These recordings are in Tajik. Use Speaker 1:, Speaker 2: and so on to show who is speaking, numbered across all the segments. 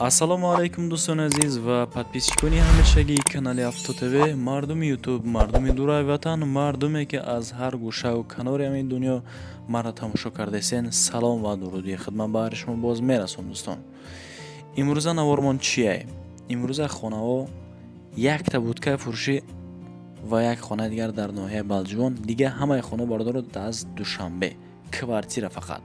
Speaker 1: Ассалому алайкум, дӯстони азиз ва подписчикони ҳамешагии канали Авто ТВ, мардуми Ютуб, мардуми дураи ватан, мардуме ки аз ҳар гӯшаву канори ҳамин дунё маро тамошо кардесен, салом ва дуруди хидмат ба ҳари шумо боз мерасон, дӯстон. Имрӯза навормон чие? Имрӯза хонаҳо якта будкаи фурӯшӣ ва як хонаи дигар дар ноҳияи Балҷувон, дигар ҳамаи хонаҳо, бародаро, аз Душанбе, квартира фақат.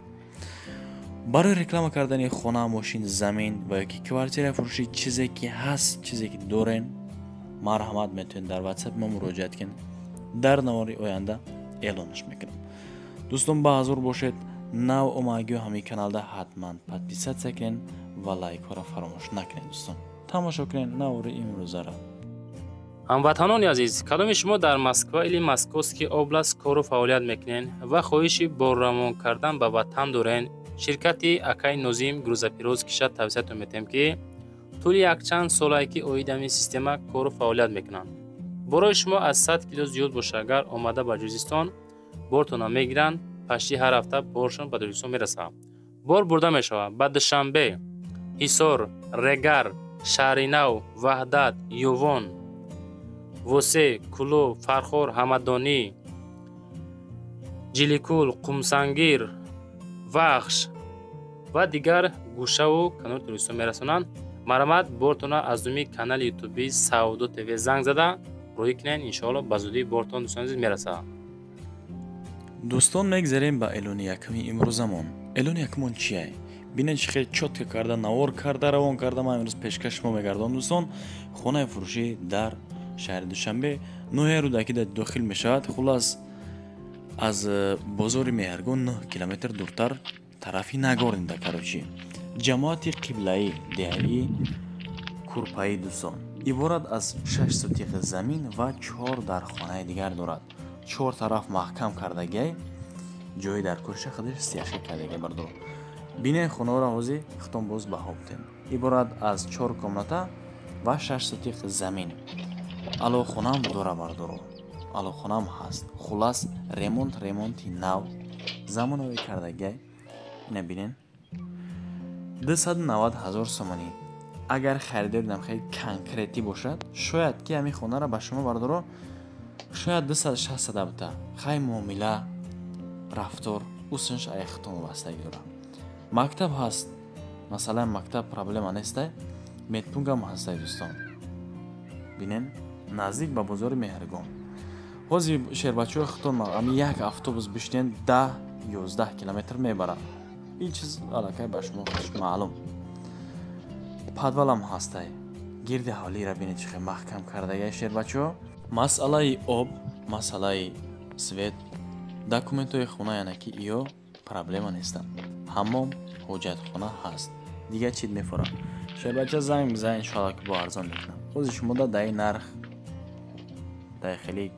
Speaker 1: Барои реклама кардани хона, мошин, замин ва ёки квартираи фурӯшӣ, чизе ки ҳаст, чизе ки дорен, марҳамат, метавонед дар ватсап мо муроҷиат кунед. Дар навори оянда эълонаш мекунам. Дӯстон, ба ҳазур бошед. Нав омадагиҳо ҳамин каналда ҳатман подписаться кунед ва лайкҳоро фаромӯш накунед, дӯстон. Тамошо кунед навори имрӯзаро.
Speaker 2: Ҳамватанони азиз, кадоми шумо дар Москва или Московский область кору фаъолият мекунед ва хоҳиши борравон кардан ба ватан дорен, ширкати акай Нозим грузоперевозкиша тавсиятон метиҳем, ки тӯли якчанд солае ки оид ҳамин система кору фаъолият мекунанд. Борои шумо аз 100 кило зиёд боша, агар омада ба Ҷузистон бортона мегиранд, пашти ҳар ҳафта боршон ба Тоҷикистон мерасад. Бор бурда мешавад ба Душанбе, Ҳисор, Регар, Шаҳринав, Ваҳдат, Ювон, Восе, Кулоб, Фархор, Ҳамадонӣ, Ҷиликул, Қумсангир, Вахш ва дигар гӯшаву канори Тоҷикистон мерасонанд. Марҳамат, бортона аз думи канали ютуби Савдо ТВ занг зада роҳӣ кунед, иншоалло ба зудӣ бортон, дӯстони азиз, мерасад.
Speaker 1: Дӯстон, мегзарем ба эълони якуми имрӯзамон. Эълони якумон чие? Бинед, чӣ хел чётко карда навор карда равон карда ман имрӯз пешкаш шумо мегардонам, дӯстон. Хонаи фурӯшӣ дар шаҳри Душанбе, ноҳияи Рӯдакӣ дохил мешавад. Хулас, аз бозори Меҳргон 9 километр дуртар, тарафи Нагорнида, короче, ҷамоати Қиблаӣ, деҳаи Курпаӣ, дӯстон. Иборат аз 6 сотиқ замин ва чор дархонаи дигар дорад. Чор тараф маҳкам кардагиай, ҷои дар курша худаш стяжка кардагиай, бардор. Бинед хонаҳоро, ҳозир хитон боз баҳо бутем. Иборат аз чор комната ва 6 сотиқ замин. Алоқхонаам дора, бардоро, алоқхонаам ҳаст. Хулас, ремонт, ремонти нав, замонавӣ кардагиай. Ина бинен, 290 ҳазор сомонӣ. Агар харидори хеле конкретӣ бошад, шояд ки ҳамин хонаро ба шумо, бардоро, шояд 260 бута. Хай, муомила, рафтор усунш ай хитон вобастагӣ дорад. Мактаб ҳаст, масалан, мактаб проблема нестай, медпунктам ҳастай, дӯстон. Бинен, наздик ба бозори Меҳргон. Ҳозир шербачаҳои хитон ами як автобус бишинед, 10-11 километр мебарад. Ин чиз аллакай ба шумо маълум. Подвалам ҳастай. Гирди ҳавлиро бинед, чӣ хел маҳкам кардагиай, шербачаҳо. Масъалаи об, масъалаи свет, документҳои хона, яъне ки иё проблема нестанд. Ҳаммом, ҳоҷатхона ҳаст. Дигар чӣ мефорад? Шербача, занг бизан, иншоалло ки бо арзон мекунам. Ҳозир шумо да ин нарх, дар хеле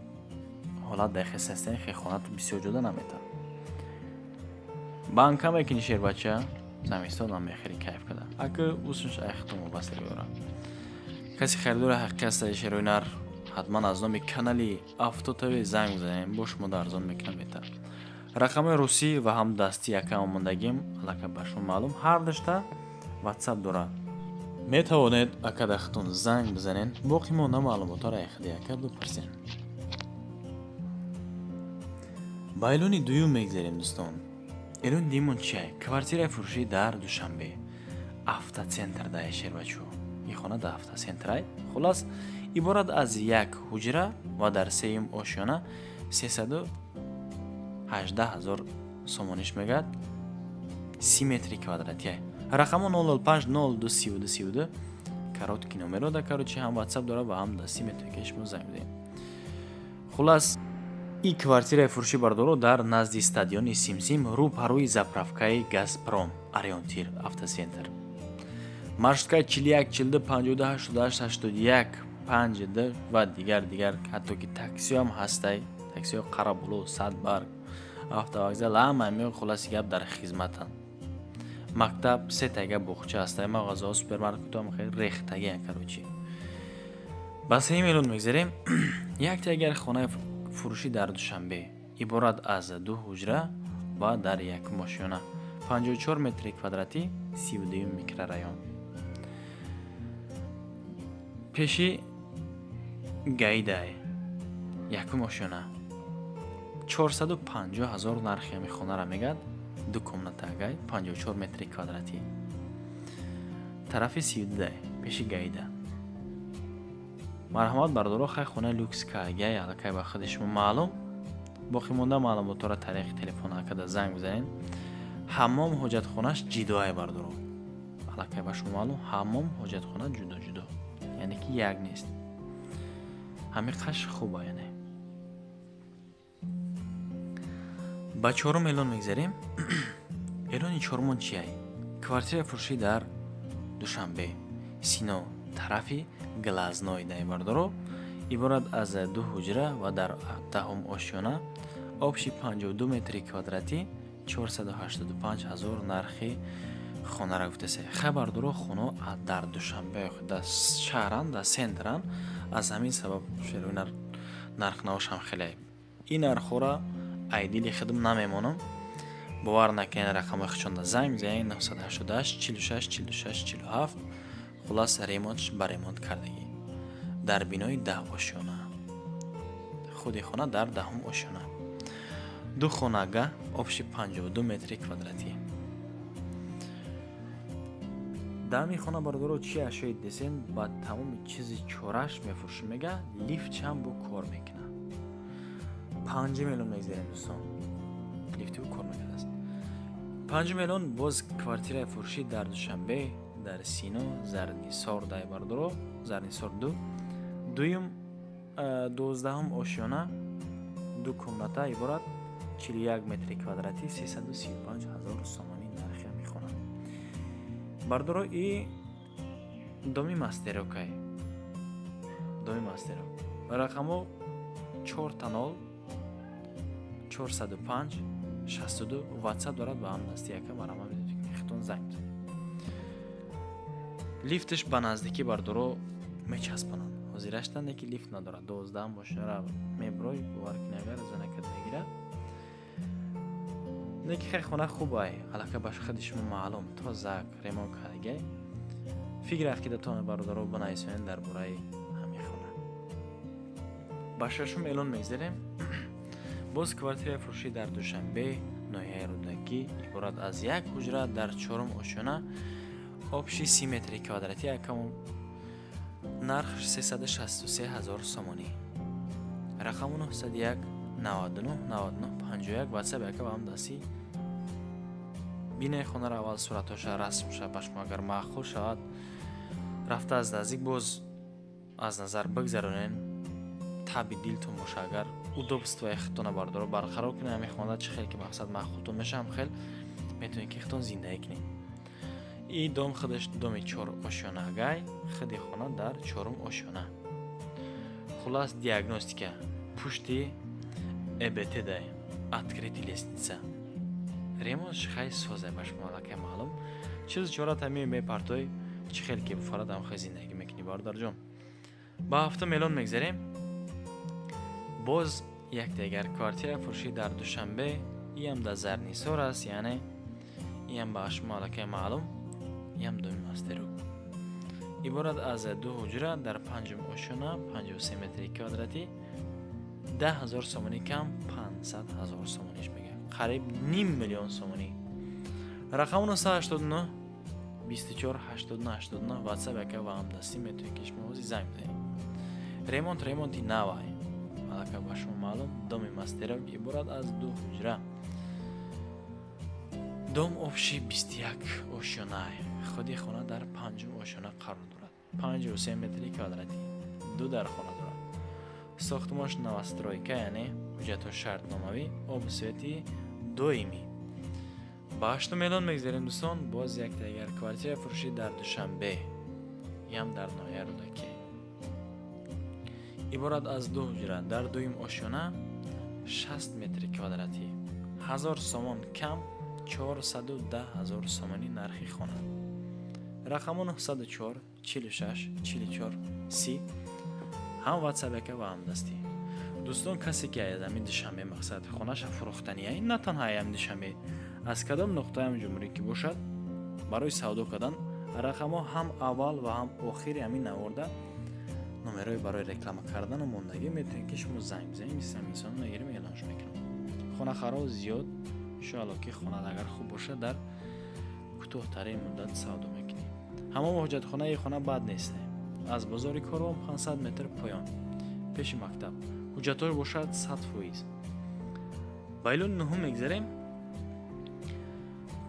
Speaker 1: ҳолат, дар хел состояние хел хона бисёр ҷода наметавон. Банка мекунӣ, шербача, замистонам мехӯри, кайф када. Ака усунш ай хитон вобастагӣ дорад. Каси харидори ҳақиқӣ ҳастаи шерои нар, ҳатман аз номи канали Авто ТВ занг бизанем, бо шумо да арзон мекунам, беҳтар. Рақамҳои русӣ ва ҳам дастӣ якам омондагим аллакай ба шумо маълум, ҳар душта ватсап дорад. Метавонед ака дар хитон занг бизанед, боқӣ монда маълумотҳоро ай худи ака бипурсед. Ба эълони дуюм мегзарем, дӯстон. Эълони дуюмон чия? Квартираи фурӯшӣ дар Душанбе, автоцентр дай, шербачо. Ин хона дар автоцентрай. Хулас, иборат аз як ҳуҷра ва дар сеюм ошёна, 318 ҳазор сомониш мегӯяд, 30 метри квадратия. Рақамо 005 02 32 32, короткий номеро да, короче, ҳам ватсап дорад ва ҳам дастӣ метавонед ки шумо занг бидиҳед. Хулас, ин квартираи фурӯшӣ, бардоро, дар назди стадиони Симсим, рӯ ба рӯи заправкаи Газпром, Ориентир автоцентр. Маршруткаи 41, 42, 52, 88, 81, 52 ва дигар дигар, ҳатто ки таксиҳоам ҳастай. Таксиҳо Қарабулу, Садбарг, автовокзал, ҳама ҳамин, хулоси гап, дар хизматанд. Мактаб, се тага боғча ҳастай, мағозаҳо, супермаркетҳо хеле рехтагиан, короче. Ба сеюм эълон мегзарем. Якте агар хонаи фурӯшӣ дар Душанбе, иборат аз ду ҳуҷра ва дар якум ошёна, 54 метри квадратӣ, 32-юм микрорайон. Пеши Гайдай. Якум ошёна. 450 ҳазор нархи ҳами хонара мегад. Ду комната агай, 54 метри квадратӣ. Тарафи 32 пеши Гайда. Марҳамат бардоро, хай хонаи люкс кагай аллакай ба худи шумо маълум. Боқӣ монда маълумотҳоро тариқи телефон акада занг бизанед. Ҳаммом ҳоҷатхонаш ҷидоай бардоро. Аллакай ба шумо маълум, ҳаммом ҳоҷатхона ҷудо ҷудо. Яъне ки як нест. Ҳамин қаш хуба яъне. Ба чорум эълон мегзарем. Эълони чорумон чиай? Квартираи фурӯшӣ дар Душанбе, Сино, тарафи Глазной дай бардоро. Иборат аз ду ҳуҷра ва дар даҳум ошёна, общий 52 метри квадратӣ, 485 ҳазор нархи хонара гуфтасе. Хай бардоро, хоно дар Душанбе, дар шаҳран, дар центран, аз ҳамин сабаб шерои нархнавош ҳам хеле. Ин нархҳоро айдили хидм намемонам. Бовар накунед, рақамҳои худшонда занг бизанед 988 46 46 47. Хулас ремонтш ба ремонт кардагӣ. Дар бинои 10 ошёна. Худи хона дар даҳум ошёна. Ду хонага, общий 52 метри квадратӣ. Дар ҳамин хона бародаро чи ашёи десен ба тамоми чизи чораш мефурӯшем мега, лифт чанд бо кор мекунад. 5 миллион мегзарем дӯстон. Лифти кор мекунад. 5 миллион боз квартираи фурӯшӣ дар Душанбе, дар Сино, Зарнисор дай бардоро, Зарнисор 2. Дуюм 12-ум ошёна, ду комната иборат 41 метри квадратӣ, 335 ҳазор сомонӣ нархи ҳамин хона. Бардоро, и доми мастерокай. Доми мастерок. Рақамҳо 4 0 405 62 WhatsApp дорад ба ҳам дасти яка марҳамат хитон занг бизанед. Лифтш ба наздикӣ бардоро мечаспонанд. Ҳозираштан ки лифт надорад. 12 мошинара меброй, бовар кунед агар занакат мегирад. Неки хай хона хубай, аллакай ба худи шумо маълум, тозак, ремонт кардагай. Фикр ақидатон бародаро бинависонед дар бораи ҳамин хона. Ба шашум эълон мегзарем. Боз квартираи фурӯшӣ дар Душанбе, ноҳияи Рӯдакӣ, иборат аз як ҳуҷра дар чорум ошёна, общий 30 метри квадратӣ, акаму нарх 363 ҳазор сомонӣ. Рақаму 901 99 99 51 WhatsApp яка ба ҳам дастӣ. Бинаи хонаро аввал суратҳоша расмша ба шумо агар маъқул шавад, рафта аз наздик боз аз назар бигзаронед. Таби дилтон боша агар удобствои худтона бардоро барқарор кунед, ҳамин хона чӣ хел ки мақсад маъқултон мешавад, ҳам хел метавонед ки худтон зиндагӣ кунед. И дом худаш доми чор ошёна агай, худи хона дар чорум ошёна. Хулас диагностика пушти ЭБТ дай, открытый лестница. Ремонт хай созай ба шумо аллакай маълум. Чиз чора тами мепартой, чӣ хел ки буфарад ҳам хел зиндагӣ мекунӣ бародарҷон. Ба ҳафтум эълон мегзарем. Боз як дигар квартира фурӯшӣ дар Душанбе, иам дар Зарнисор аст, яъне иам ба шумо аллакай маълум, иам доми мастерок. Иборат аз ду ҳуҷра дар панҷум ошёна, 53 метри квадратӣ, 10 ҳазор сомонӣ кам 500 ҳазор сомониш мега. Қариб ним миллион сомонӣ. Рақаму 989 24 89 89 WhatsApp яка ва ҳамдастӣ метавонед ки шумо ҳозир занг бизанед. Ремонт ремонти навай. Аллакай ба шумо маълум, доми мастерок иборат аз ду ҳуҷра. Дом общий 21 ошёнай. Худи хона дар панҷум ошёна қарор дорад. 53 метри квадратӣ. Ду дар хона дорад. Сохтмонш новостройка, яъне ҳуҷҷатҳо шартномавӣ, обу свети доимӣ. Ба ҳаштум эълон мегзарем дӯстон, боз як дигар квартираи фурӯшӣ дар Душанбе, иам дар ноҳияи Рӯдакӣ. Иборат аз ду ҳуҷра дар дуюм ошёна, 60 метри квадратӣ, 1000 сомон кам 410 ҳазор сомонӣ нархи хона. Рақаму 904 46 44 30 ҳам WhatsApp яка ва ҳам дастӣ. Дӯстон, касе ки аз ҳамин Душанбе мақсад хонаша фурӯхтания, на танҳо ҳамин Душанбе, аз кадом нуқтаи ҳам ҷумҳурӣ ки бошад, барои савдо кардан рақамҳо ҳам аввал ва ҳам охири ҳамин наворда Номерҳои барои реклама кардану мондагӣ метавонед, ки шумо занг бизанед, мисли инсон мегирем, эълонш мекунам. Хонахаро зиёд, иншоалло ки хона агар хуб бошад, дар кӯтоҳтарин муддат савдо мекунем. Ҳамон ҳоҷатхонаи хона бад нест. Аз бозори Корвон 500 метр поён, пеши мактаб. Ҳуҷҷатҳош бошад 100%. Ба эълони нуҳум мегзарем.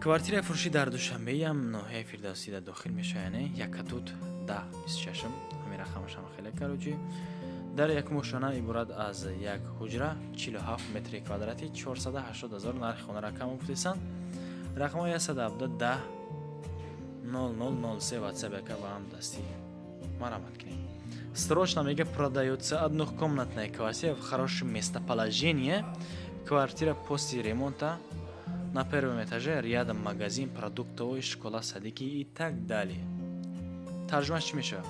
Speaker 1: Квартираи фурӯшӣ дар Душанбеам ноҳияи Фирдавсида дохил мешавад, яъне якатут 1026, ҳамин рақамаш ҳам хеле короче. Дар якум ошёна иборат аз як ҳуҷра 47 метри квадратӣ, 480 ҳазор нархи хонаро кам гуфтесанд. Рақамҳои 117 10 0003 WhatsApp яка ва ҳам дастӣ марҳамат кунед. Срочно мега продается однокомнатная квартира в хорошем местоположении. Квартира после ремонта на первом этаже, рядом магазин, продуктовый, школа, садики и так далее. Тарҷумаш чӣ мешавад?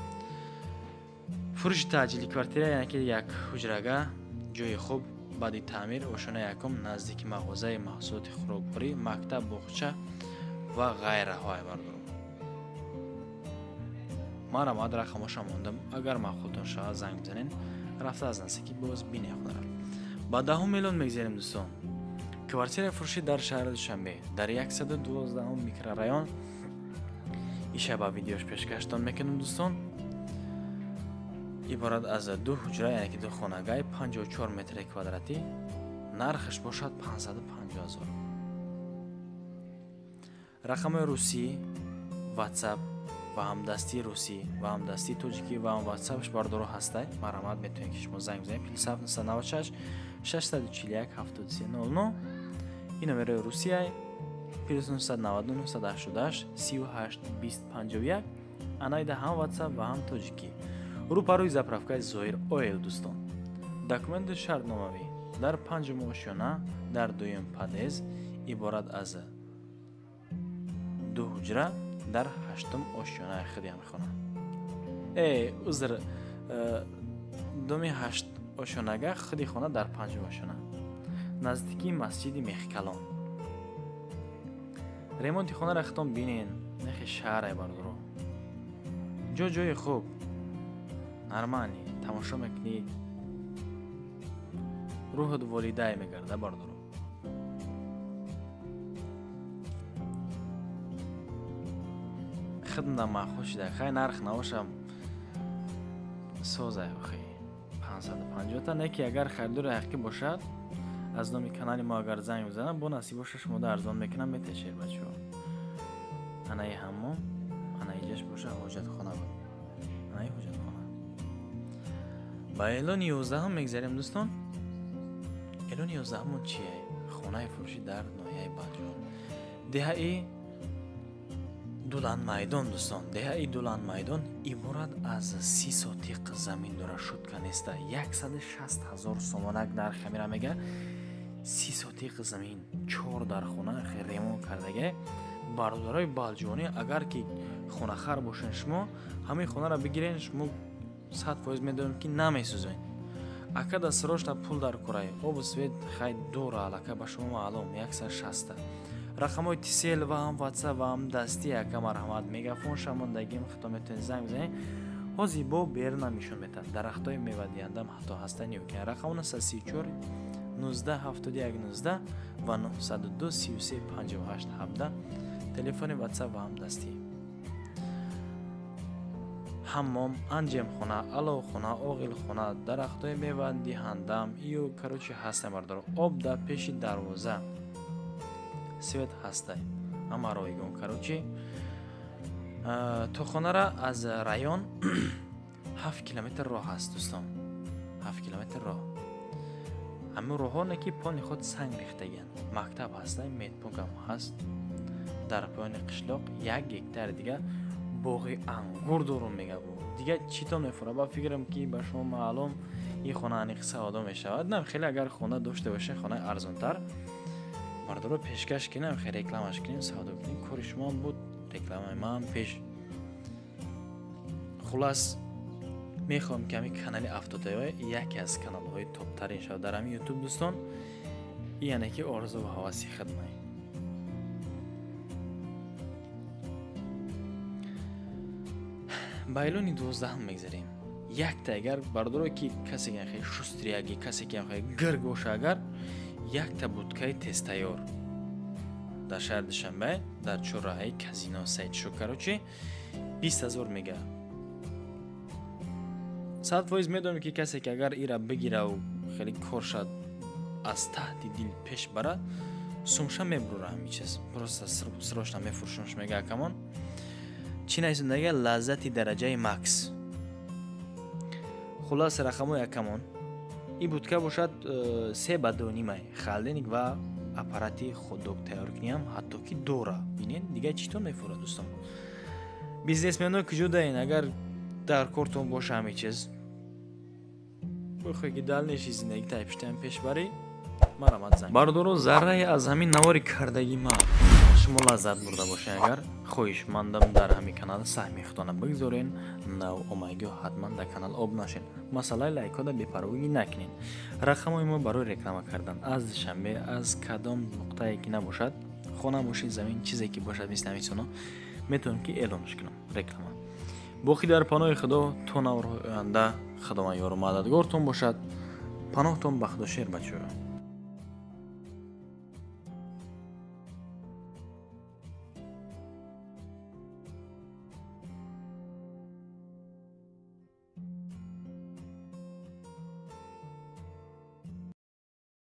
Speaker 1: Фурӯши таъҷили квартира, яъне ки як ҳуҷрага, ҷои хуб, баъди таъмир, ошёнаи якум, наздики мағозаи маҳсулоти хӯрокворӣ, мактаб, боғча ва ғайраҳо. Бардорум, марҳамат, рақамоша мондам, агар маъқултон шавад занг бизанед, рафта аз наздикӣ боз бинед хонара. Ба даҳум эълон мегзарем, дӯстон. Квартираи фурӯшӣ дар шаҳри Душанбе, дар 112 микрорайон. Иша ба видеош пешкаштон мекунем, дӯстон. Иборат аз ду ҳуҷра, яъне ки ду хонагай, 54 метри квадратӣ, нархаш бошад 550 ҳазор. Рақамҳои русӣ, WhatsApp ва ҳамдастии русӣ ва ҳамдастии тоҷикӣ ва ҳам WhatsAppш бардоро ҳастай. Марҳамат, метавонед, ки шумо занг бизанед плюс 996 641 73 00. Ин номерои русияй, плюс 999 988 38 20 51. Анайда ҳам WhatsApp ва ҳам тоҷикӣ. Рӯпарӯи заправкаи Зоир Ойл, дӯстон. Документи шартномавӣ дар панҷум ошёна, дар дуюм подъезд, иборат аз ду ҳуҷра дар ҳаштум ошёнаи худи ҳамин хона. Узр, думи ҳашт ошёнага, худи хона дар панҷум ошёна, наздикии масҷиди Мехкалон. Ремонти хонаро худтон бинен, нехи шаҳре бардоро. Ҷо ҷои хуб, нормалӣ, тамошо мекунӣ, рӯҳат волидай мегарда, бардоро. Хидмда маъқул шида, хай нарх набошам созай, охи 550 та не ки агар харидори ҳақиқӣ бошад, аз номи канали мо агар занг бизанад, бо насибоша шумода арзон мекунам, метешед, бачаҳо. Анаи ҳаммом, ана иҷаш боша ҳоҷатхона буд, анаи ҳоҷатхона. Ба эълони 11 мегзарем, дӯстон. Эълони 11 чие? Хонаи фурӯшӣ дар ноҳияи Балҷувон, деҳаи Дуланмайдон, дӯстон. Деҳаи Дуланмайдон иборат аз 30 сотиқ замин дора, шутка неста. 160 ҳазор сомонак нарх ҳамира мега. 30 сотиқ замин, 4 дар хона ремонт кардага. Бародарои балҷувонӣ, агар ки хонахар бошен, шумо ҳамин хонаро бигирен, шумо 100% медонем, ки намесӯзен. Ака да срочно пул дар курай, обу свет хай дора, аллакай ба шумо маълум. 160. Рақамҳои Тисел ва ҳам WhatsApp ва ҳам дастӣ, ака марҳамат, мегафон шамондагим, худто метавонед занг бизанед. Ҳозир бо берна нишон метаҳад, дарахтҳои мевадиҳандам ҳатто ҳастанд. Ёки рақам 934 19 71 19 ва 902 33 58 17, телефони WhatsApp ва ҳам дастӣ. Ҳаммом, анҷемхона, аловхона, оғилхона, дарахтҳои мевадиҳандам ию короче ҳастанд, бардоро. Об дар пеши дарвоза, свет ҳастай, ҳама ройгон. Короче, то хонара аз район 7 километр роҳ ҳаст, дӯстон, 7 километр роҳ. Ҳамин роҳҳо ки пони худ санг рехтагианд. Мактаб ҳастай, медпунктам ҳаст. Дар поёни қишлоқ 1 гектар дига боғи ангур дорум, мега. Дига читон мефурад? Ба фикрам, ки ба шумо маълум, ин хона аниқ савдо мешавад. Нам хеле агар хона дошта бошед, хонаи арзонтар мардоро пешкаш кунем, хеле рекламаш кунем, савдо кунем. Кори шумоам буд, рекламаи маам пеш. Хулас, мехоҳам, ки ҳамин канали Автотв яке аз каналҳои топтарин шавад дар ҳамин Ютуб, дӯстон. Яъне ки орзу ва ҳаваси хидмай. Ба эълони 12 мегзарем. Якта агар бардоро ки касе ки хеле шустрияги, касе ки хеле гирг боша, агар якта будкаи тезтайёр дар шаҳри Душанбе, дар чорраҳаи казино Саидшо, короче, 20 000 мега. 100% медонем, ки касе ки агар ира бигираву хеле коршад, аз таҳти дил пеш барад, сумша мебурора. Ҳами чиз просто срочно мефурӯшонш, мега акамон. Чӣ нависондага? Лаззати дараҷаи макс. Хулас, рақамҳои акамон и будка бошад се ба дунимай, холодильник ва аппарати хот-дог тайёркуниам ҳатто ки дора. Бинед, дигар читон мефурад, дӯстон? Бизнесмено куҷо даен? Агар дар кортон боша ҳами чиз, бихоҳе ки дальнейший зиндагӣ тайпиштаям пеш барӣ, марамат занг. Бародаро, заррае аз ҳамин навори кардагӣ ма шумо лаззат бурда бошед, агар хоҳишмандам, дар ҳамин канал саҳми худона бигзорен. Нав омайгиҳо ҳатман дар канал об нашед, масъалаи лайкҳода бепарвогӣ накунед. Рақамҳои мо барои реклама кардан аз Душанбе, аз кадом нуқтае ки набошад, хона, мошин, замин, чизе ки бошад, мисли ҳамин соно метавонем ки эълонш кунам, реклама. Боқӣ дар паноҳи Худо то наворҳои оянда. Худованд ёру мададгортон бошад. Паноҳтон ба Худо, шер бачаҳо.